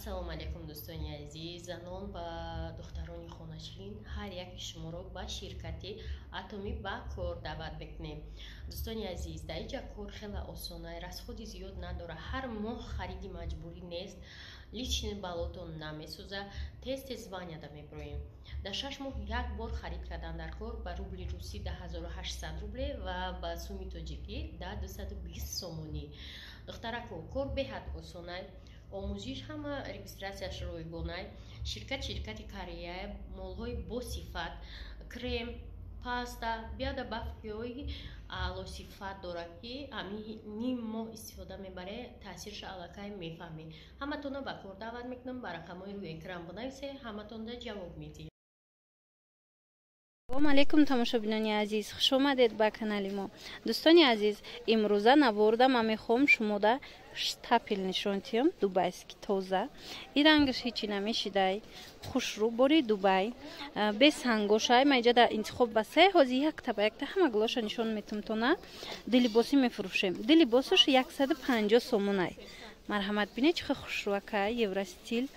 Ассалому алайкум, дӯстони азиз, занон ва духтарони хоначин. Ҳар яки шуморо ба ширкати Атомӣ ба кор даъват мекунем. Дӯстони азиз, дар инҷа кор хеле осона, расходи зиёд надорад, ҳар моҳ хариди маҷбурӣ нест, личный баллотон намесӯза, тез тез званияда меброем. Дар 6 моҳ як бор харид кардан дар кор. Ба рубли русӣ 10 800 рубле ва ба суми тоҷикӣ да 220 сомонӣ. Духтарако, кор беҳад осона, омӯзиш ҳама, регистрацияш ройгонай. Ширкат ширкати Корея, молҳои босифат, крем, паста, биёдобавкиҳои аълосифат дорад, ки ҳами ним моҳ истифода мебаре, таъсирша аллакай мефаҳмед. Ҳаматонро ба кор даъват мекунам. Ба рақамҳои рӯи экран бинависе, ҳаматонда ҷавоб медиҳем. Салому алейкум, тамошобинони азиз, хуш омадед ба канали мо. Дӯстони азиз, имрӯза наворда ман мехоҳам шумода штапел нишон диҳам, дубайский, тоза. И рангаш ҳечи намешидай, хушрӯ, бори Дубай, бе сангошай. Ма иҷа интихоб басе, ҳози якта ба якта ҳама гулоша нишон метумтона. Дилибосӣ мефурӯшем, дилибосаш 150 сомонай. Марҳамат, бинед, чӣ хушрӯакай, евростиль.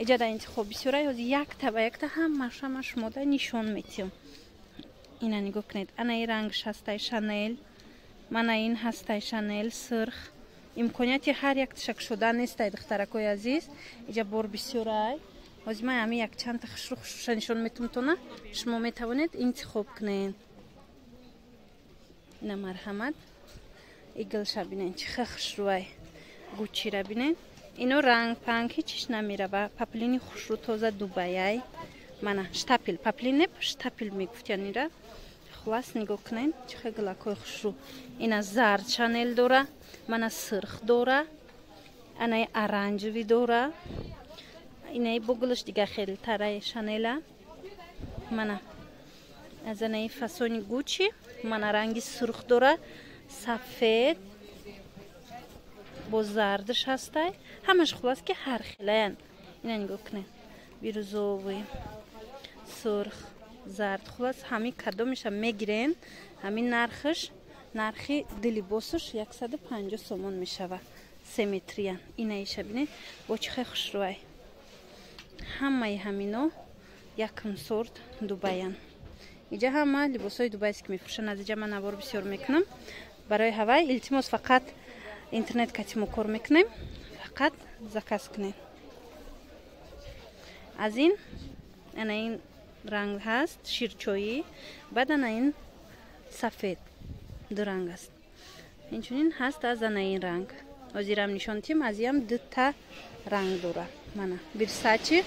Иҷа интихоб бисёрай, ҳози якта ба якта ҳамаша ма шумода нишон метиҳам. Ина нигоҳ кунед, ана ин рангш ҳастай, Шанел. Мана ин ҳастай, Шанел сирх. Имконияти ҳар як тишак шуда нестай, духтаракои азиз, иҷа бор бисёрай. Ҳозир ман ҳами якчандта хушрӯ хушрӯша нишон метумтона, шумо метавонед интихоб кунед. Ина, марҳамат, игилша бинед, чӣ хел хушрӯай. Гуччира бинед, ино ранг панг ҳечиш намерава. Поплини хушрӯ, тоза Дубаяй. Мана штапел, поплин не, штапел мегуфтянира. Хулас, нигоҳ кунед, чӣ хел гулакҳои хушрӯ. Ина зард Шанел дора, мана сирх дора, анаи оранжевый дора, инаи бо гулаш дига хеле тараи Шанела. Мана аз анаи фасони Гуччи, мана ранги сурх дора, сафед бо зардаш ҳастай. Ҳамаш хулас ки ҳар хелаян. Ина нигоҳ кунед, бирюзовый, сурх, зард. Хулас, ҳамин кадомеша мегирен, ҳамин нархаш, нархи дилибосаш 150 сомон мешавад. Семетриян. Инаиша бинед, бо чӣ хел хушрӯай. Ҳамаи ҳамино якм сорт Дубаян. Иҷа ҳама либосҳои дубайский мефурӯшанд. Аз иҷа ман навор бисёр мекунам. Барои ҳавай, илтимос, фақат интернет кати мо кор мекунем, фақат заказ кунед. Аз ин ана ин ранг ҳаст, ширчоӣ, баъд ана ин сафед, ду ранг аст. Инчунин ҳаст аз ана ин ранг, ҳозирам нишон тим. Аз иам дута ранг дора. Мана Версачи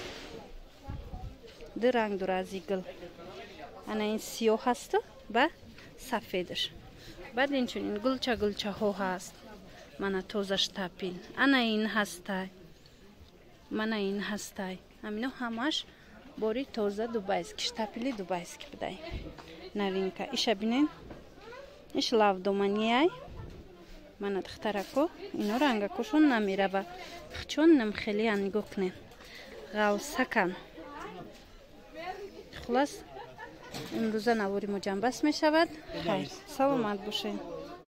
ду ранг дора. Аз игл ана ин сиёҳ ҳасту ба сафедаш. Баъд инчунин гулча гулчаҳо ҳаст. Мана тоза штапел, ана ин ҳастай, мана ин ҳастай. Ҳамино ҳамаш бори тоза дубайский, штапели дубайский будай, новинка. Иша бинен, иш лавдоманияй. Мана, духтарако, ино рангакошон намерава, хчон намхелиян. Нигоҳ кунед, ғавсакан. Хулас, имрӯза навори мо ҷамъбаст мешавад. Хайр, саломат бошед.